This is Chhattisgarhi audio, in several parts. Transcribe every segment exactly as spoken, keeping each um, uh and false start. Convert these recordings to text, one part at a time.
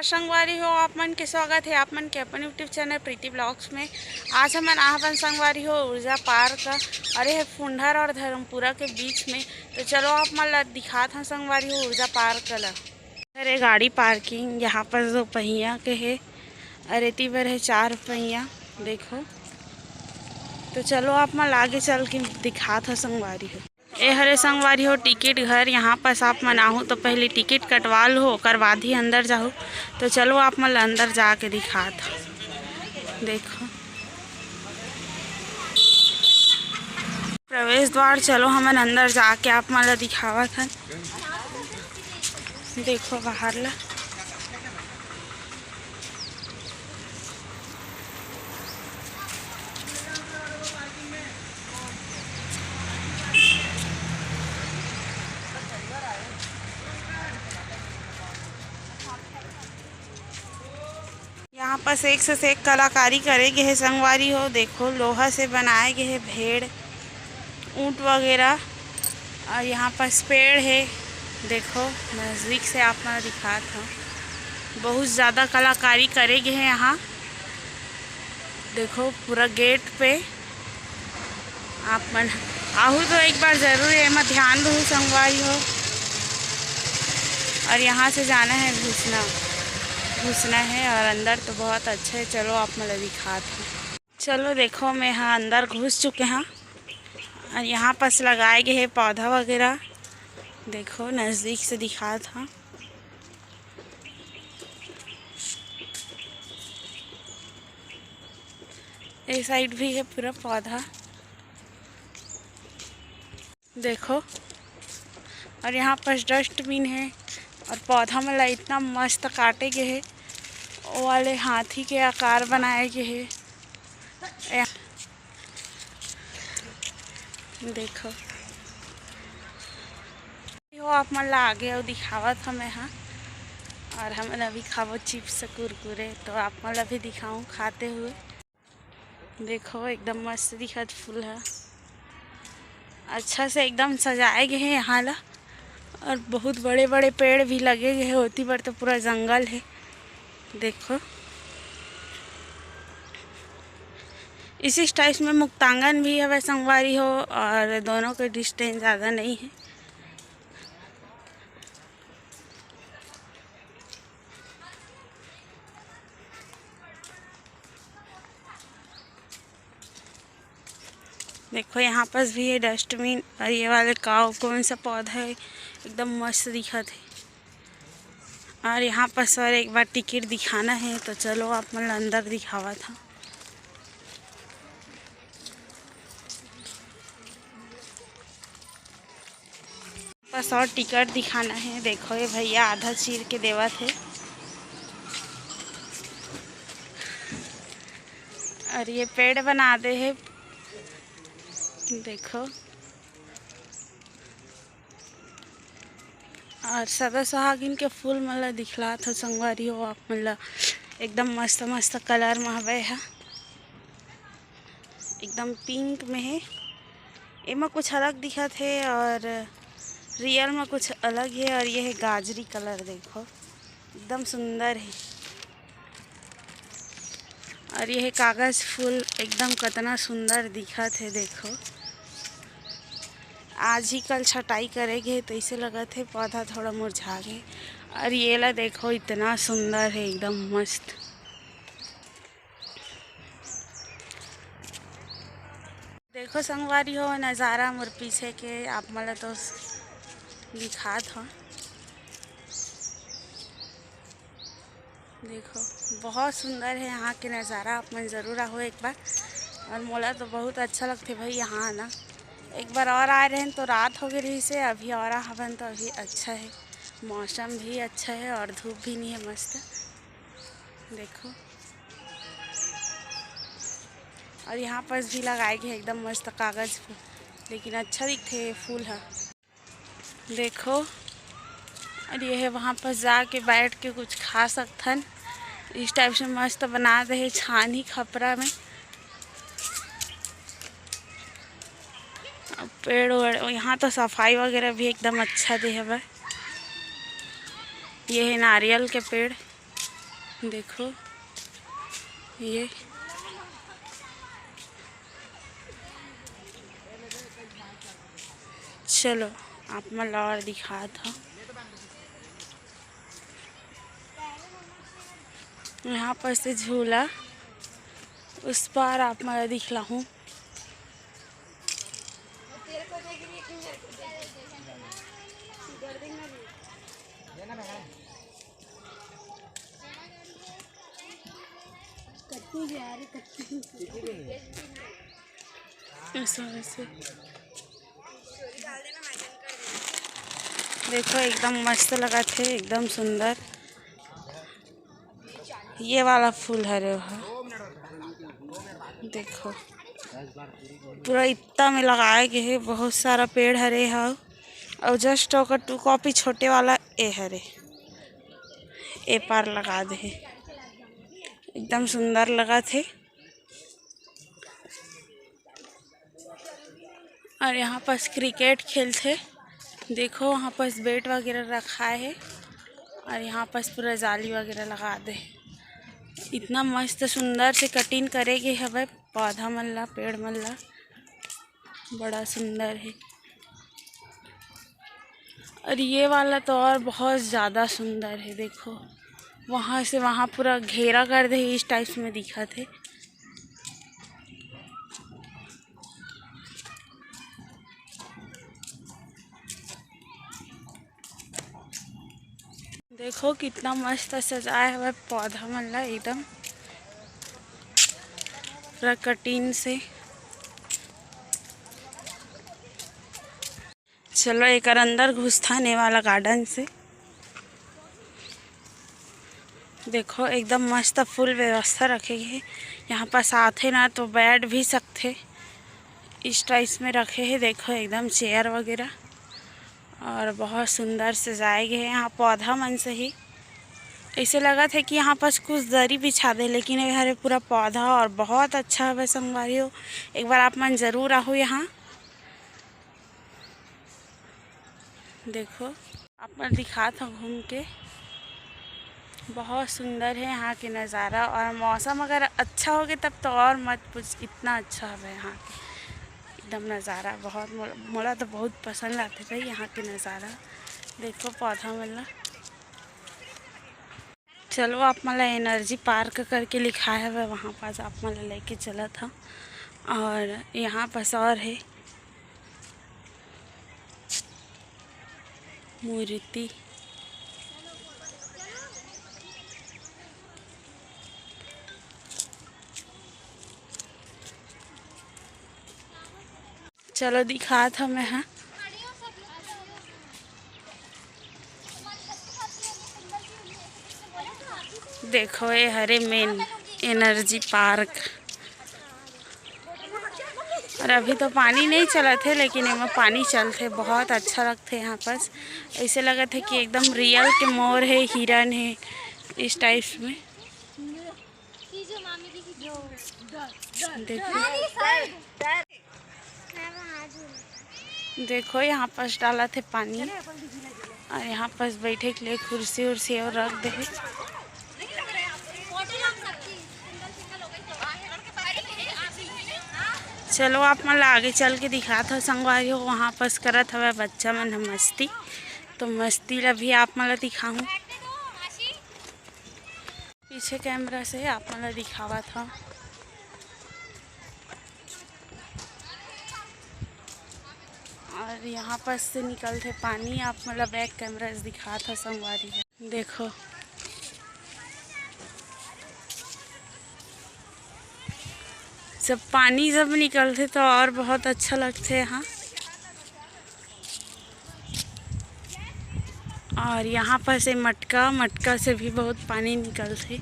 संगवारी हो, आप मन के स्वागत है आप मन के अपन YouTube चैनल प्रीति ब्लॉग्स में। आज हमन आहपन संगवारी हो ऊर्जा पार्क, अरे है फुंडर और धर्मपुरा के बीच में। तो चलो आप मन ला दिखात हन संगवारी हो ऊर्जा पार्क ला। अरे गाड़ी पार्किंग यहाँ पर दो पहिया के है, अरे एती बर है चार पहिया। देखो, तो चलो आप मन ला आगे चल के दिखात हन संगवारी हो। ए हरे संगवारी हो टिकट घर। यहाँ पास आप मन आहू तो पहले टिकट कटवा लो, ओकर बाद ही अंदर जाहू। तो चलो आप मन ला अंदर जाके दिखात हन। देखो प्रवेश द्वार, चलो हमन अंदर जाके आप मन ला दिखावत हन। देखो बाहर ला। यहाँ पास एक से एक कलाकारी करे गे हे संगवारी हो। देखो लोहा से बनाए गे हे भेड़, ऊंट वगैरह। और यहाँ पास पेड़ है, देखो नज़दीक से आप मन दिखात हूँ, बहुत ज़्यादा कलाकारी करे गे हे यहाँ। देखो पूरा गेट पे आप मन आहू तो एक बार जरूर एमा ध्यान दहू संगवारी हो। और यहाँ से जाना है घुसना, घुसना है और अंदर तो बहुत अच्छा है। चलो आप मन ला दिखात हूँ। चलो देखो मैं हाँ अंदर घुस चुके हाँ। और यहाँ पास लगाए गए हैं पौधा वगैरह, देखो नज़दीक से दिखात हूँ। ये साइड भी है पूरा पौधा, देखो। और यहाँ पास डस्टबिन है और पौधा मन ला इतना मस्त काटे गए है, वो वाले हाथी के आकार बनाए गए है। ए-, देखो हो आप मन ला आगे अउ दिखावत हमें हाँ। और हमन अभी खाबो चिप्स कुरकुरे, तो आप मन ला भी दिखाऊँ खाते हुए। देखो एकदम मस्त दिखत फूल ह, अच्छा से एकदम सजाए गए हे यहाँ ला। और बहुत बड़े बड़े पेड़ भी लगे गए हे, ओती बर तो पूरा जंगल है। देखो इसी टाइप में मुक्तांगन भी हवे संगवारी हो, और दोनों के डिस्टेंस ज़्यादा नहीं है। देखो यहाँ पास भी है डस्टबिन, और ये वाले काव कौन सा पौधा है, एकदम मस्त दिखत है। और यहाँ पास और एक बार टिकट दिखाना है, तो चलो आप मन ला अंदर दिखावत हूँ। बस और टिकट दिखाना है। देखो ये भैया आधा चीर के देवत है। और ये पेड़ बना दे है, देखो। और सदा सुहागिन के फूल मन ला दिखलात हो संगवारी हो आप मन ला, एकदम मस्त मस्त कलर में हवे हा। एकदम पिंक में है। एमा कुछ अलग दिखत है और रियल में कुछ अलग है। और ये है गाजरी कलर, देखो एकदम सुंदर है। और ये है कागज फूल, एकदम कतना सुंदर दिखत है। देखो आज ही कल छटाई करे गे तो ऐसे लगत है पौधा थोड़ा मुरझा गे। और ये ला देखो इतना सुंदर है, एकदम मस्त। देखो संगवारी हो नज़ारा मोर पीछे के आप मन ला तो दिखात हो। देखो बहुत सुंदर है यहाँ के नज़ारा, आप मन ज़रूर आओ एक बार। और मोला तो बहुत अच्छा लगथे भाई यहाँ आना। एक बार और आए रहेन तो रात हो गई रही से, अभी और हवन तो अभी अच्छा है, मौसम भी अच्छा है और धूप भी नहीं है, मस्त। देखो और यहाँ पर भी लगाए गए एकदम मस्त कागज फूल, लेकिन अच्छा दिखते फूल है। देखो और ये है वहाँ पर जाके बैठ के कुछ खा सकथन। इस टाइप से मस्त बना दे है छानी खपरा में। अब पेड़ वेड़ यहाँ तो सफाई वगैरह भी एकदम अच्छा दे हवे। ये है नारियल के पेड़। देखो ये, चलो आप मन ला और दिखात हव। यहाँ पर से झूला, उस पार आप मन ला दिखलाहूँ। ऐसा, ऐसे। देखो, एकदम मस्त लगत हे, एकदम सुंदर। ये वाला फूल हरे ओहा, देखो, पूरा इत्ता में लगाए गे हे, बहुत सारा पेड़ हरे हा। अउ just ओकर two copy छोटे वाला ए हरे, ए पार लगा दे हे, एकदम सुंदर लगत हे। और यहाँ पास cricket खेलथे। देखो, वहाँ पास bat वगैरह रखाए हे और यहाँ पास पूरा जाली वगैरह लगा दे हे। इतना मस्त सुंदर से cutting करे गे हवय पौधा मन ला, पेड़ मन ला, बड़ा सुंदर हे। और ये वाला तो और बहुत ज़्यादा सुंदर हे। देखो, वहाँ से वहाँ पूरा घेरा कर दे हे, इस types में दिखत हे। देखो कितना मस्त सजाए हवय पौधा मन ला एकदम पूरा cutting से। चलो एकर अंदर घुसथन ए वाला garden से। देखो एकदम मस्त full व्यवस्था रखे हे। यहाँ पास आथे ना तो बैठ भी सकथे, इस types में रखे हे। देखो एकदम chair वगैरह और बहुत सुंदर सजाए गे हे यहाँ पौधा मन से ही। ऐसे लगत हे कि यहाँ पास कुछ दरी बिछा दे, लेकिन ये हरे पूरा पौधा और बहुत अच्छा हवे संगवारी हो। एक बार आप मन जरूर आहू यहाँ। देखो आप मन दिखात हव घूम के, बहुत सुंदर हे यहाँ के नज़ारा। और मौसम अगर अच्छा होगे तब तो और मत पूछ, इतना अच्छा हवे यहाँ के एकदम नज़ारा। बहुत मोला, मोला तो बहुत पसंद आथे भाई यहाँ के नज़ारा। देखो पौधा मन ला। चलो आप मन ला energy park करके लिखाए हवे, वहाँ पास आप मन ला लेके चलत हव। और यहाँ पास और हे मूर्ति। चलो दिखात हव मैं हा। देखो ये हरे main energy park। और अभी तो पानी नहीं चलत हे, लेकिन एमा पानी चलथे, बहुत अच्छा लगथे यहाँ पास। ऐसे लगत हे कि एकदम real के मोर हे, हिरन हे, इस types में। देखो, देखो यहाँ पास डालत हे पानी और यहाँ पास बैठे के लिए कुर्सी उर्सी और रख दे हे। चलो आप मन ला आगे चल के दिखात हव संगवारी हो, वहाँ पास करत हवय बच्चा मन ह मस्ती, तो मस्ती ला भी आप मन ला दिखाहूँ। पीछे camera से आप मन ला दिखावत हव। और यहाँ पास से निकलथे पानी, आप मन ला back camera से दिखात हव संगवारी हो। देखो, सब पानी जब निकलथे तो और बहुत अच्छा लगथे यहाँ। और यहाँ पर से मटका, मटका से भी बहुत पानी निकलथे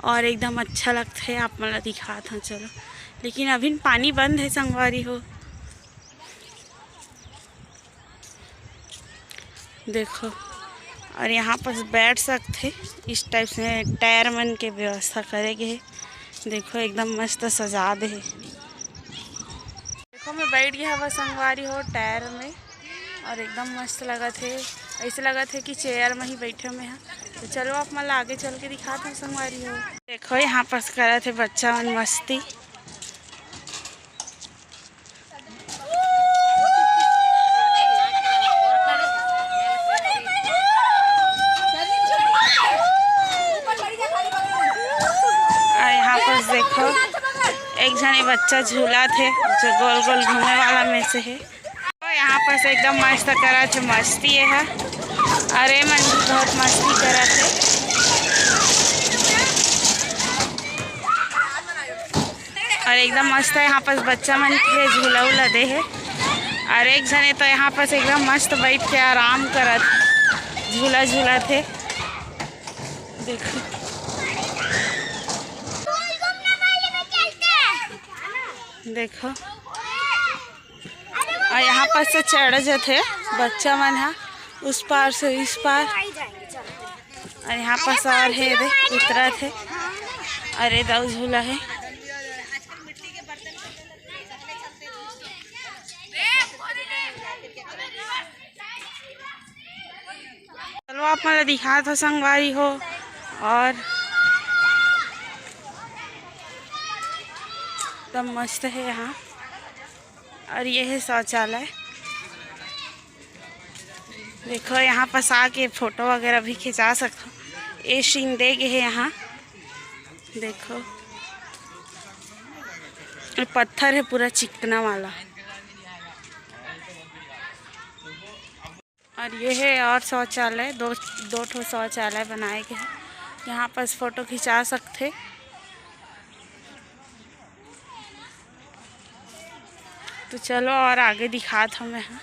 और एकदम अच्छा लगथे। आप मन ला दिखात हव, चलो, लेकिन अभी पानी बंद हे संगवारी हो। देखो, और यहाँ पर बैठ सकथे, इस type से tyre मन के व्यवस्था करे गे हे। देखो, एकदम मस्त सजा दे हे। देखो, मैं बैठ गे हवं संगवारी हो tyre में, और एकदम मस्त लगत हे। ऐसे लगत हे कि chair में ही बैठे मैं हा। तो चलो, आप मन ला आगे चल के दिखात हँव संगवारी हो। देखो, यहाँ पास करत हे बच्चा मन मस्ती। अउ यहाँ पास देखो, एक झन ये बच्चा झूलत हे, जो गोल गोल घूमे वाला में से हे। अउ यहाँ पास एकदम मस्त करत हे मस्ती ये ह। अरे मन भी बहुत मस्ती करत हे। अउ एकदम मस्त हे, यहाँ पास बच्चा मन के लिए झूला उला दे हे। अउ एक झने तो यहाँ पास एकदम मस्त बैठ के आराम करत, झूला झूलत हे। देखो, देखो, अउ यहाँ पास से चढ़ जथे बच्चा मन ह, उस पार से इस पार। अउ यहाँ पास और हे, दे उतरत हे। अरे दाऊ, झूला हे। चलो, आप मन ला दिखात हँव संगवारी हो। अउ एकदम मस्त हे यहाँ। अउ ये हे शौचालय। देखो, यहाँ पास आके फोटो वगैरह भी खिंचा सकथो। ये सीन दे गे हे यहाँ। देखो, ये पत्थर हे पूरा चिकना वाला। अउ ये हे और शौचालय, दो, दो ठो शौचालय बनाए गे हे। यहाँ पास फोटो खिंचा सकथे। तो चलो, अउ आगे दिखात हँव मैं ह।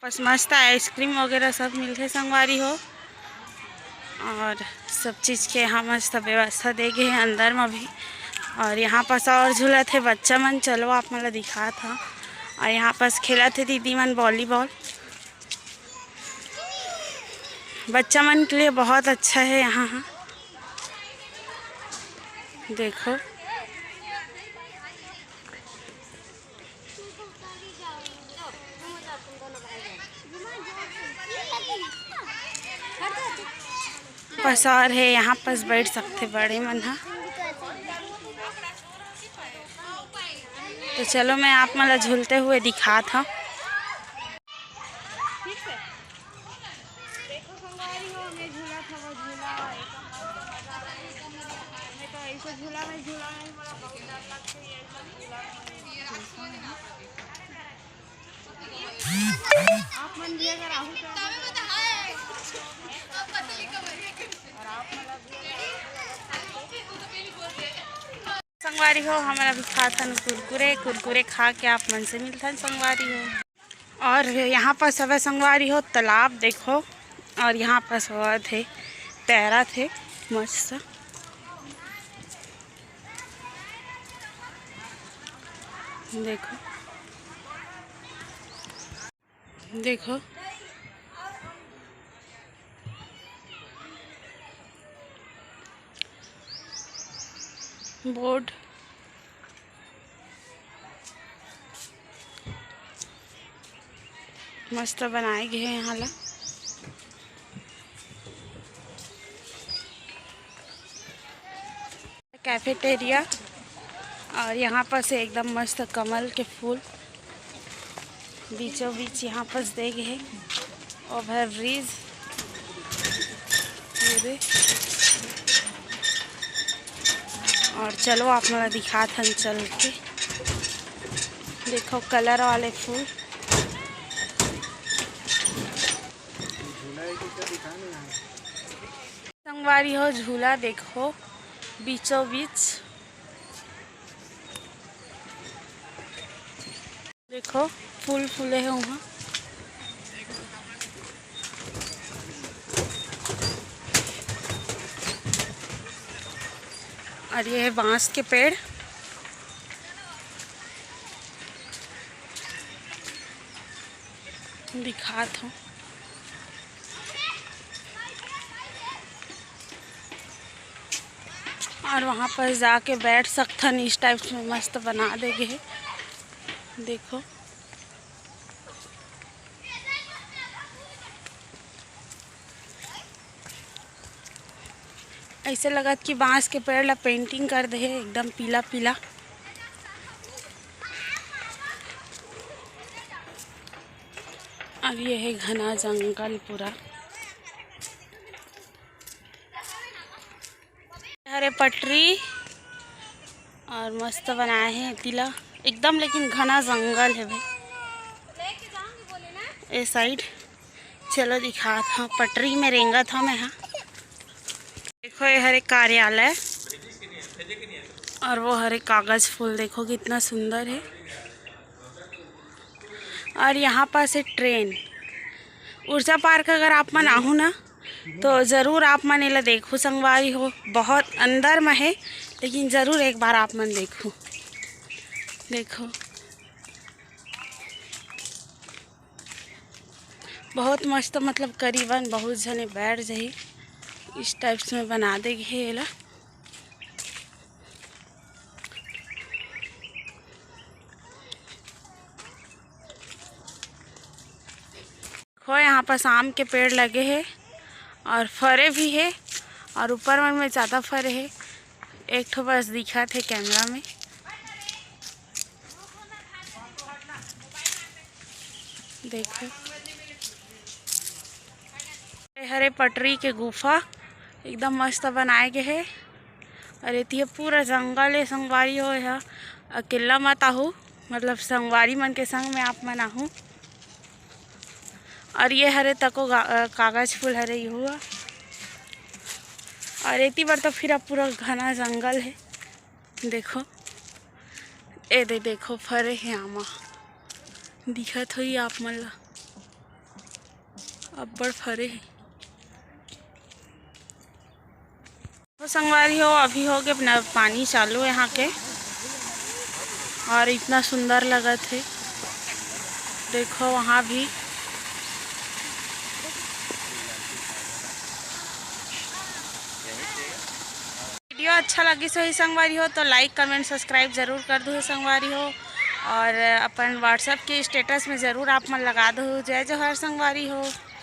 बस मस्त आइसक्रीम वगैरह सब मिलथे संगवारी हो। अउ सब चीज के यहाँ मस्त व्यवस्था दे गे हे अंदर म भी। अउ यहाँ पास और झूलत हे बच्चा मन। चलो, आप मन ला दिखात हँव। अउ यहाँ पास खेलत हे दीदी मन वॉलीबॉल। बच्चा मन के लिए बहुत अच्छा हे यहाँ ह। देखो, पास और हे, यहाँ पास बैठ सकथे बड़े मन ह। तो चलो, मैं आप मन ला झूलते हुए दिखात हँव। देखो संगवारी हो, मैं झूलत हवं झूला, एकदम मस्त मजा आ रहा है। मैं तो ऐसे झूला में झूला नहीं, मोला बहुत डर लगथे ये सब झूला में। आप मन भी अगर आहू तो, और आप मन भी अगर संगवारी हो, हमन अभी खात हन कुरकुरे। कुरकुरे खा के आप मन से मिलथन संगवारी हो। अउ यहाँ पास हवय संगवारी हो तालाब, देखो, अउ यहाँ पास होवत हे, तैरत हे मस्त। देखो, देखो, बोर्ड मस्त बनाए गे हे यहाँ ला। कैफेटेरिया, अउ यहाँ पर से एकदम मस्त कमल के फूल बीचों बीच यहाँ पर दे गे हे। ओवर ब्रिज, ये दे। अउ चलो, आप मन ला दिखात हन चल के। देखो, कलर वाले फूल। संगवारी हो, झूला देखो बीचों बीच। देखो, फूल फूले हे उहाँ। अउ ये हे बांस के पेड़। दिखात हूँ। अउ वहाँ पर जाके बैठ सकथन, इस टाइप से मस्त बना दे गे हे। देखो, ऐसे लगत कि बांस के पेड़ ला पेंटिंग कर दे हे, एकदम पीला पीला। अब ये है घना जंगल पूरा। हरे पटरी और मस्त बनाए हे तिला एकदम, लेकिन घना जंगल है भाई ए साइड। चलो दिखात हव, पटरी में रेंगत हव मैं हा। देखो ये हरे कार्यालय और वो हरे कागज फूल, देखो कितना सुंदर है। और यहाँ पास है ट्रेन। ऊर्जा पार्क अगर आप मन आहू ना, तो ज़रूर आप मन एला देखू संगवारी हो। बहुत अंदर में है, लेकिन ज़रूर एक बार आप मन देखू। देखो, बहुत मस्त, मतलब करीबन बहुत झने बैठ जाही, इस टाइप्स में बना दे गे हे एला। देखो, यहाँ पास आम के पेड़ लगे हे और फरे भी हे और ऊपर मन में ज़्यादा फरे हे, एक ठो बस दिखत हे कैमरा में। देखो, ये हरे पटरी के गुफा, एकदम मस्त बनाए गे हे। और एती पूरा जंगल हे संगवारी हो, एहा अकेला मत आहू, मतलब संगवारी मन के संग में आप मन आहू। और ये हरे तको गा-, अ, कागज फूल हरे यहू ह। और एती बर तो फिर अब पूरा घना जंगल हे। देखो, ए दे देखो, फरे हे आमा, दिखत होही आप मन ला, अब्बड़ फरे हे। तो संगवारी हो, अभी हो गे अपना पानी चालू यहाँ के, और इतना सुंदर लगत हे। देखो वहाँ भी वीडियो अच्छा लगिस होही संगवारी हो, तो लाइक, कमेंट, सब्सक्राइब जरूर कर दू संगवारी हो, और अपन WhatsApp के स्टेटस में ज़रूर आप मन लगा दू। जय जोहार संगवारी हो।